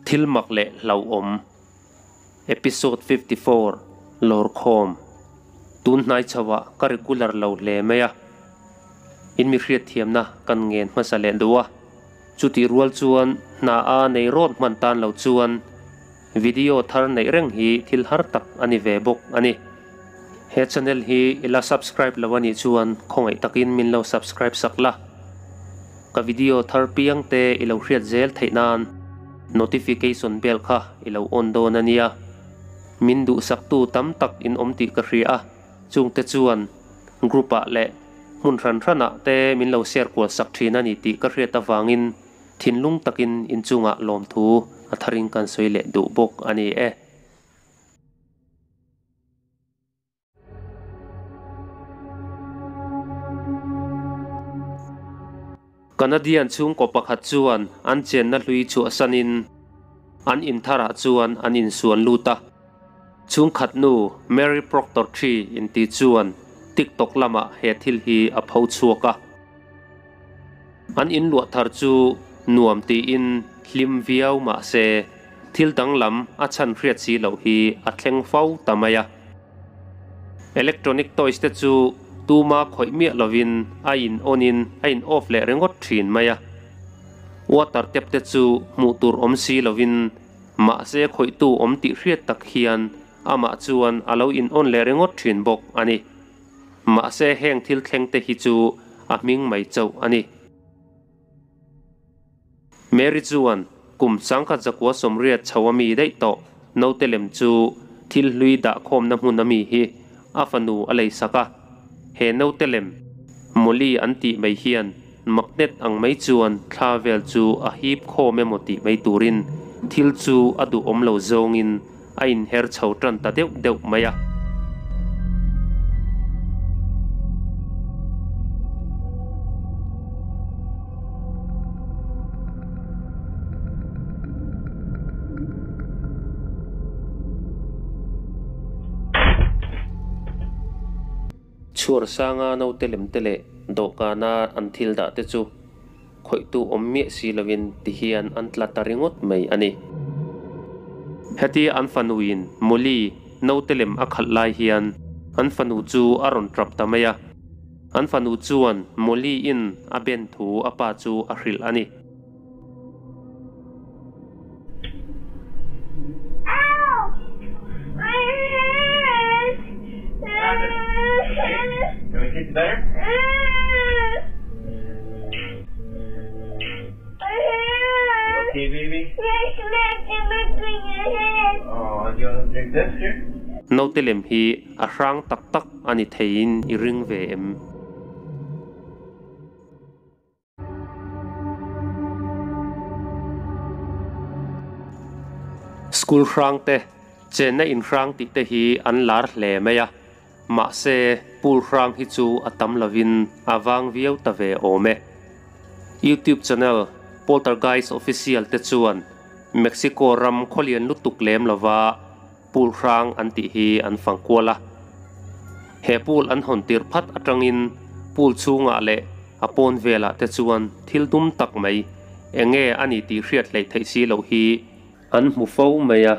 Thil mak leh hlauhawm Episode 54 Lawrkhawm Tun hnai chhoah ka regular lo hle mai a, in mi hriatthiamna kan ngen hmasa leh duh a, chutih rual chuan hna a nei rawt hman tan lo chuan video thar neih reng hi thil har tak a ni ve bawk a ni. He channel hi i la subscribe lo a nih chuan khawngaih takin min lo subscribe sak la. Ka video thar piang te i lo hriat zel theih nan notification bell kha i lo on dawn a nia. Min duhsaktu tam tak in awm tih ka hria a, chungte chuan group ah leh hmun hran hran ah te min lo share kual sak thin a ni tih ka hriat avangin thinlung takin inchungah lawmthu a tharin kan sawi leh duh bawk a ni e. Canadian chhungkaw pakhat chuan an chenna hlui chhuahsanin an in tharah chuan an insuan lut a. Chhungkhat nu Mary Proctor Tree inti chuan TikTok lamah he thil hi a pho chhuak a. An inluah thar chu nuam tiin hlim viau mah se thil danglam a chhan hriat si loh hi a thleng fo ta mai a. Electronic toys te chu tuma khawih miah lovin a in on in a in off leh ringawt thin mai a. Water tap te chu hmuh tur awm si lovin mahse khawihtu awm tih hriat tak hian amah chuan a lo in on leh ringawt thin bawk a ni. Mahse heng thil thleng te hi chu a hming mai chauh a ni. Mary chuan kum 1980 chho a mi daih tawh naute lem chu thil hlui dah khawmna hmun a mi hi a fanu a lei sak a. He naute lem Molly an tih mai hian magnet ang mai chuan thla vel chu a hip khawm emaw tih mai turin thil chu a duhawm lo zawngin a inher chho tan ta deuh deuh mai a. Chhuar sanga naute lem te leh dawhkana an thil dah te chu khawihtu awm miah si lovin ti hian an tla ta ringawt mai a ni. Hetia an fanuin Molly naute lem a khalh lai hian an fanu chu a rawn tap ta mai a. An fanu chuan Molly-in a ben thu a pa chu a hrilh a ni. Naute lem hi a hrang tak tak a ni theiin i ring ve em? School hrang te, chenna in hrang tih te hi an lar hle mai a, mahse pool hrang hi chu a tam lovin a vang viau ta ve awm e. YouTube channel Poltergeist Official te chuan Mexico ram khawlian lutuk lem lova pool hrang an tih hi an fang kual a. He pool an hawn tir phat atangin pool chhungah leh a pawn velah te chuan thil dum tak mai eng nge a ni tih hriat hleih theih si loh hi an hmu fo mai a.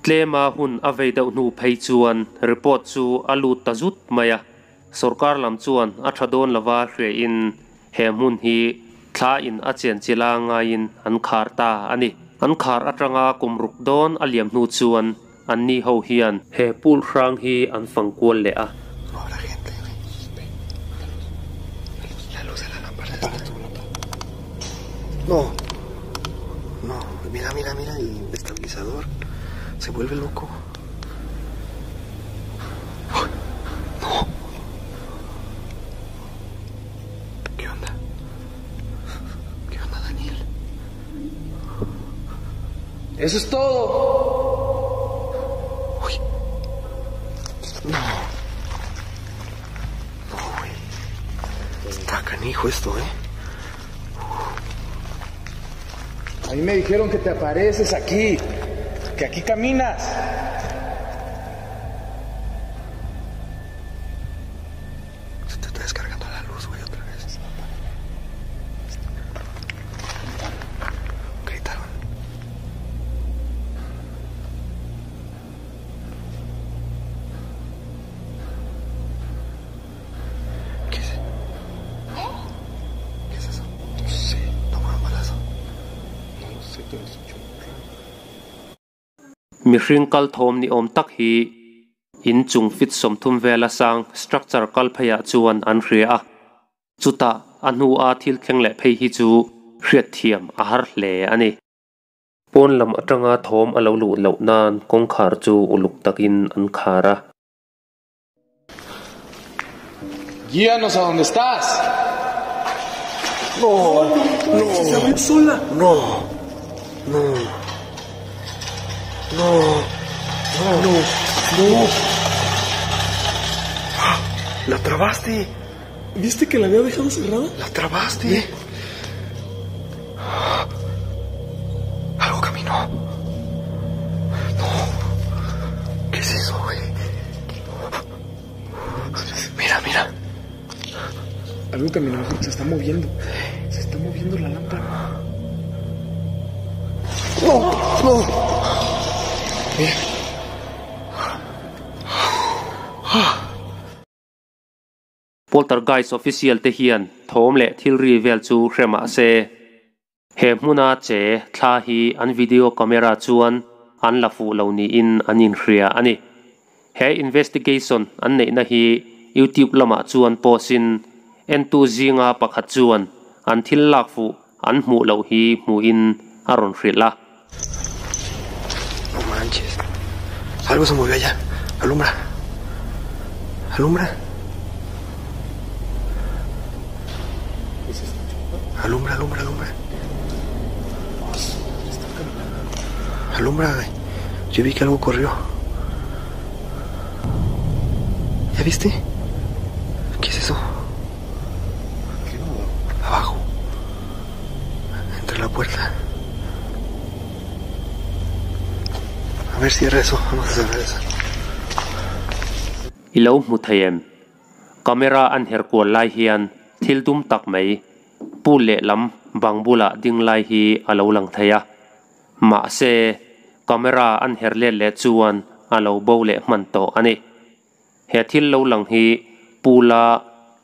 Tlema hun a vei deuh hnu phei chuan report chu a lut ta zut mai a. Sorkar lam chuan a tha dawn lova hriain he hmun hi thla in a chen chila ngaiin an khar ta a ni. An khar atanga kum ruk dawn a liam hnu chuan anni ho hian he pool hrang hi an fang kual leh a. No. ¿Qué onda? ¿Qué onda, Daniel? ¡Eso es todo! Uy. No. No, güey. Está canijo esto, ¿eh? A mí me dijeron que te apareces aquí, que aquí caminas. Se te está descargando la luz, güey, otra vez. Gritaron. Mihring kal thawm ni awm tak hi in chung feet 30 vela sang structure kal pheiah chuan an hria a. Chutah a hnua thil thleng leh phei hi chu hriatthiam a har hle a ni. Pawn lam atanga thawm a lo luh loh nan kawngkhar chu uluk takin an khar a. Guíanos a donde estás. No, no. Se abrió sola. No, no, no, no, no, no. La trabaste. ¿Viste que la había dejado cerrada? La trabaste. Algo caminó. No. ¿Qué es eso, güey? Mira, mira. Algo caminó, se está moviendo. Se está moviendo la lámpara. No, no. Mira. Poltergeist official te hian thawm leh thil ri vel chu hre mah se. He hmuna che thla hi an video camera chuan an la fuh lo niin an inhria a ni. He investigation an neihna hi YouTube lamah chuan post in entu zinga pakhat chuan an thil lak fuh an hmuh loh hi hmuhin a rawn hrilh a. No manches. Algo se movió allá. Alumbra. Alumbra. Alumbra, alumbra, alumbra. Alumbra, güey. Yo vi que algo corrió. ¿Ya viste? ¿Qué es eso? Abajo. Entre la puerta. A ver, cierra eso. Vamos a cerrar eso. I lo hmu thei em? Camera an her kual lai hian thil dum tak mai pu lehlam bang bulah ding lai hi a lo lang thei a. Mahse, camera an her let leh chuan a lo bo leh hman tawh a ni. He thil lo lang hi pula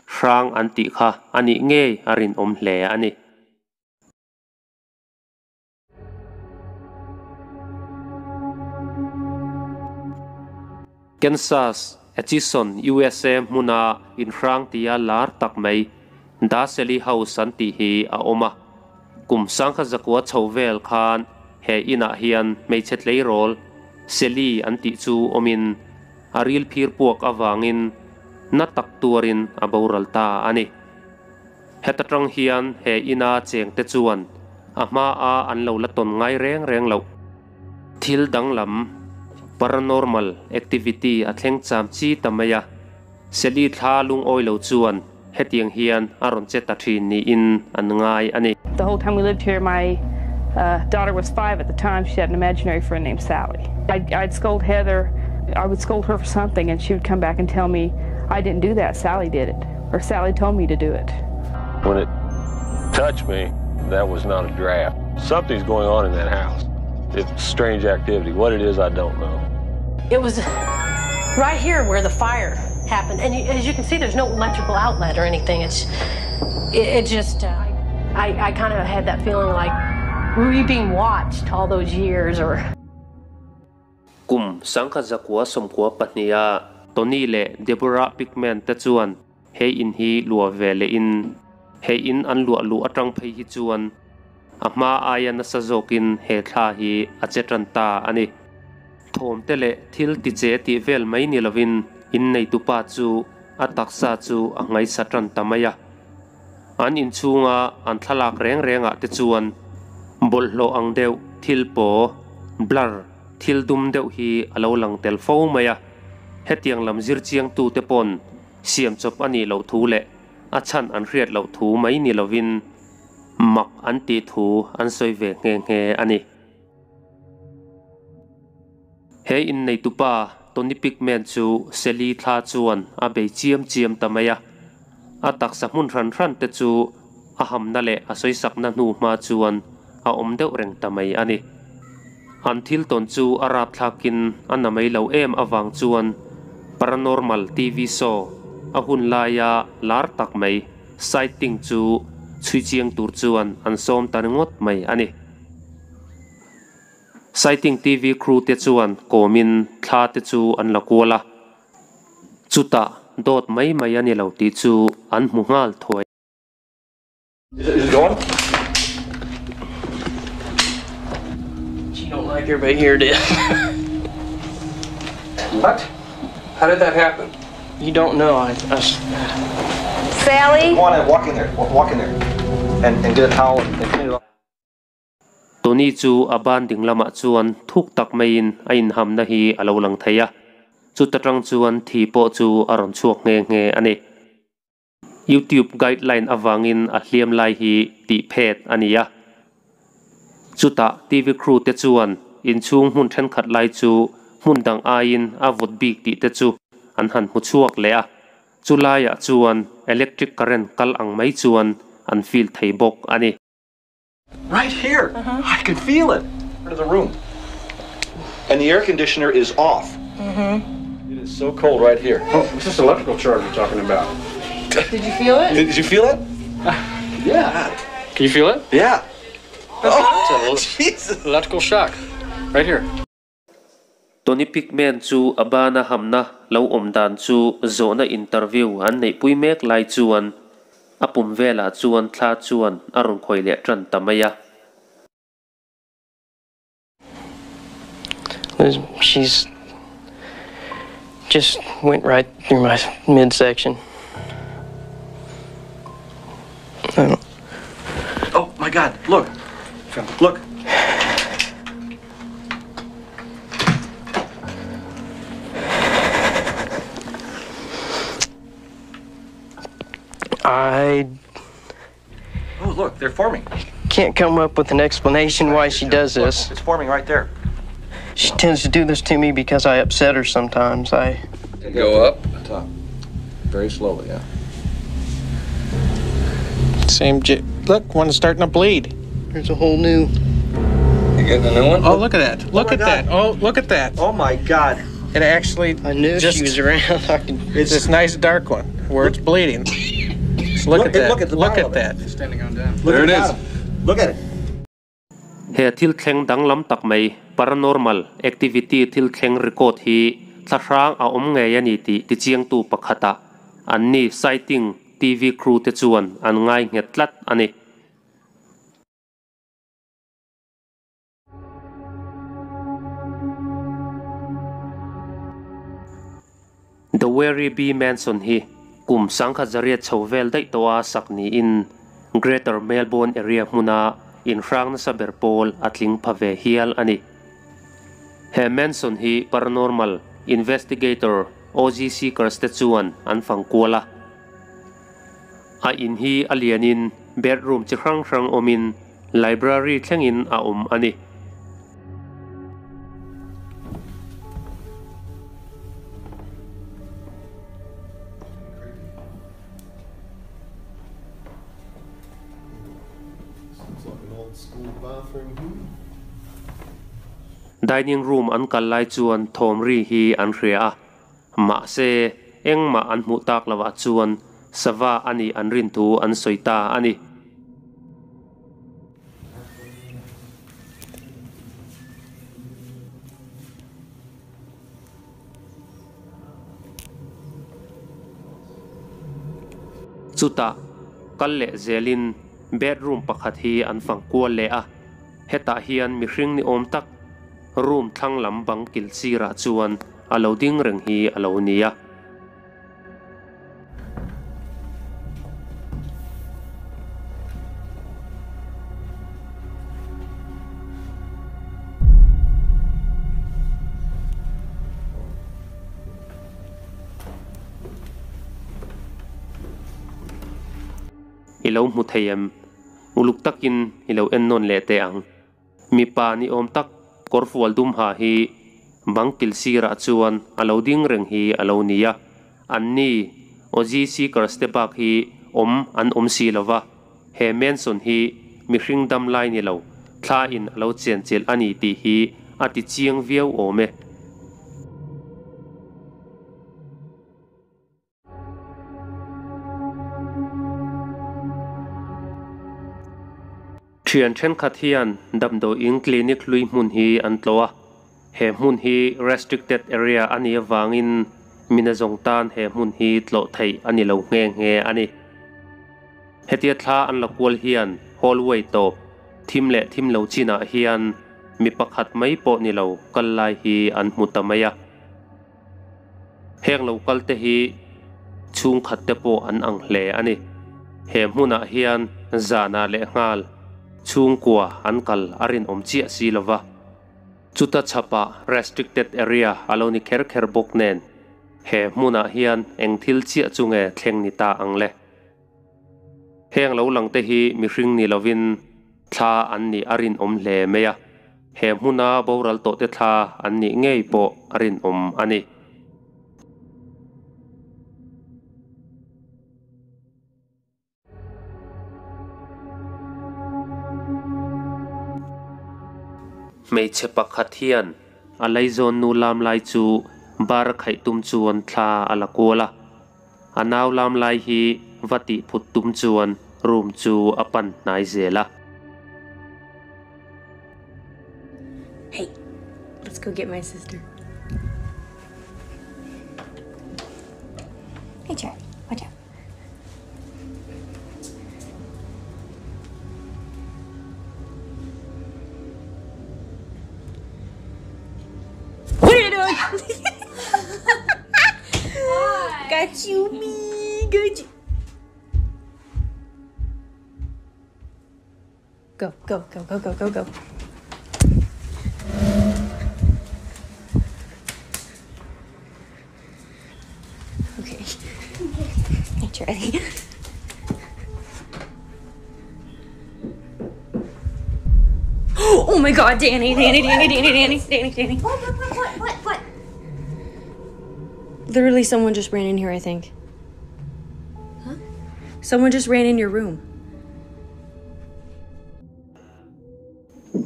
hrang an tih kha a nih ngei a rinawm hle a ni. Kansas, Atchison, USA hmuna inhrang tia lar tak mai Daseli House an tih hi a awm a. Kum sangkha zakua chho vel khan he inah hian hmeichhe tleirawl Sally an tih chu awmin a ril phir puak avangin na tak tuarin a boral ta a ni. Heta tang hian he ina chengte chuan a hmaa an lo la tawn ngai reng reng loh. Thil danglam, paranormal activity, a thleng cham chi ta mai a, Sally thla lungawi lo chuan hetiang hian a rawn che ta thin niin an ngai a ni. The whole time we lived here my daughter was 5 at the time, she had an imaginary friend named Sally. I'd, I'd scold Heather, I would scold her for something and she would come back and tell me I didn't do that, Sally did it, or Sally told me to do it. When it touched me, that was not a draft. Something's going on in that house. It's strange activity. What it is, I don't know. It was right here where the fire happened. And you, as you can see, there's no electrical outlet or anything. It's it, it just, I, I kind of had that feeling like, were you being watched all those years or... Kum 1992 a Tony leh Deborah Pickman te chuan he in hi luah ve leh in he in an luah luh atang phei hi chuan a hma aia nasa zawkin he thla hi a che tan ta a ni. Thawm te leh thil ti che tih vel mai ni lovin inneitupa chu a taksa chu a ngaisa tan ta mai a. An inchhunga an thlalak reng rengah te chuan bawlhhlawh ang deuh thil paw, blur, thil dum deuh hi a lo lang tel fo mai a. Hetiang lam zir chiangtute pawn siam chawp a nih loh thu leh a chhan an hriat loh thu mai ni lovin mak an tih thu an sawi ve nghe nghe a ni. He inneitupa Tony Pickman chu Sally thla chuan a bei chiam chiam ta mai a. A taksa hmun hran hran te chu a hamna leh a sawisakna hnu hma chuan a awm deuh reng ta mai a ni. An thil tawn chu a rapthlakin a na mai lo em avang chuan paranormal TV show a hun laia lar tak mai sighting chu chhui chiang tur chuan an sawm ta ringawt mai a ni. Sighting TV crew te chuan kawmin thla te chu an la kual a. Chutah dawt mai mai a ni lo tih chu an hmu nghal thuai. Is it going? You don't like everybody here did. What? How did that happen? You don't know. I, I Sally? Go on and walk in there. Walk in there. And, and get a towel and clean it off. Tony chu a ban ding lamah chuan thuk tak maiin a inhamna hi a lo lang thei a, chuta tang chuan thi pawh chu a rawn chhuak nghe nghe a ni. YouTube guideline avangin a hliam lai hi tih phet a ni a. Chutah TV crew te chuan inchhung hmun thenkhat lai chu hmun dang aiin a vawt bik tih te chu an han hmu chhuak leh a. Chu laiah chuan electric current kal ang mai chuan an feel thei bawk a ni. Right here. Uh-huh. I can feel it. Out of the room. And the air conditioner is off. Mm-hmm. It is so cold right here. Oh, what's this electrical charge you're talking about? Did you feel it? Did you feel it? Yeah. Can you feel it? Yeah. Oh, Jesus. Electrical shock. Right here. Tony Pickman chu a bana hamna lo awm dan chu zawhna interview an neihpui mek lai chuan a pum velah chuan thla chuan a rawn khawih leh tan ta mai a. She's just went right through my midsection. I don't. Oh my God! Look, look. I. Oh, look, they're forming. Can't come up with an explanation why she does this. Look, it's forming right there. She tends to do this to me because I upset her sometimes. I go up top, very slowly, yeah. Same. Look, one's starting to bleed. There's a whole new. You getting a new one? Oh, look at that! Look at that! Oh, look at that! Oh my God! It actually. I knew just, she was around. I could. It's this nice dark one where it's bleeding. Just look, at that! Look at the Look at that! Standing on down. Look there at it the is. bottom. Look at it. He thil thleng danglam tak mai paranormal activity thil thleng record hi thlahrang a awm ngei a ni tih tichiangtu pakhata an ni sighting TV crew te chuan an ngai nghet tlat a ni. The Werribee Mansion hi kum sangkhat zariat chho vel daih tawha sak niin Greater Melbourne area hmuna inhrang nasa ber pawl a tling pha ve hial a ni. He mansion hi paranormal investigator Aussie Seekers te chuan an fang kual a. A in hi a lianin bedroom chi hrang hrang awmin library thlengin a awm a ni. Dining room an kal lai chuan thawm ri hi an hria a, mahse engmah an hmuh tak lovah chuan sava a nih an rin thu an sawi ta a ni. Chutah kal leh zelin bedroom pakhat hi an fang kual leh a, hetah hian mihring ni awm tak room thlang lam bang kil sirah chuan a lo ding reng hi a lo ni a. I lo hmu thei em? Uluk takin i lo en nawn leh teh ang. Mipa ni awm tak kawrfual dum ha hi bang kil sirah chuan a lo ding reng hi a lo ni a. An ni Aussie Seekers te bak hi awm an awm si lo va, he mansion hi mihring dam lai ni lo thla in a lo chenchilh a ni tih hi a ti chiang viau awm e. Thian thenkhat hian damdawiin clinic hlui hmun hi an tlawh a, he hmun hi restricted area a nih avangin mina zawng tan he hmun hi tlawh theih a ni lo nghe nghe a ni. Hetia thla an la kual hian hallway tawp thim leh thim lo chinah hian mi pakhat mai pawh ni lo kal lai hi an hmu ta mai a. Heng lo kal te hi chhungkhat te pawh an ang hle a ni. He hmunah hian zanah leh nghal chhungkua an kal a rinawm chiah si lo va. Chuta chhapah restricted area a lo ni kher kher bawk nen he hmunah hian eng thil chiah chu nge thleng ni ta ang le. Heng lo lang te hi mihring ni lovin thla an nih a rinawm hle mai a, he hmuna boral tawh te thla an nih ngei pawh a rinawm a ni. Hmeichhe pakhat hian a laizawn nu lam lai chu bar a khaih tum chuan thla a la kual a. A nau lam lai hi va tih phut tum chuan room chu a pan hnai zel a. Hey, let's go get my sister. Hey, Charlie, watch out. What are you doing? Got you, me. Got you. Go, go, go, go, go, go, go. Okay. Hey, Charlie. Oh my god, Danny, Danny, Danny, Danny, Danny, Danny, Danny. What, what, what, what, what, what? Literally, someone just ran in here, I think. Huh? Someone just ran in your room.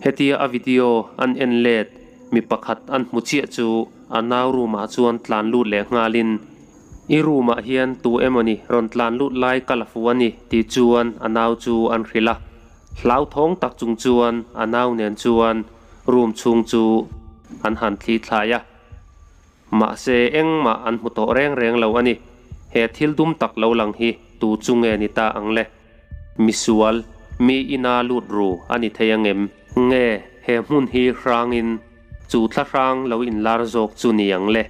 Hetia a video an en let mi pakhat an hmu chiah chu a nau room ah chuan tlan lut leh nghalin i room ah hian tu emawni rawn tlan lut lai ka la fu a ni tih chuan a nau chu an hrilh a. Hlauthawng tak chung chuan a nau nen chuan room chhung chu an han thli thlai a. Mahse engmah an hmu tawh reng reng lo a ni. He thil dum tak lo lang hi tu chu nge ni ta ang le? Misual, mi ina lut ru a ni thei angem? Nge he hmun hi hrangin chu thlahrang lo inlar zawk chu ni ang le?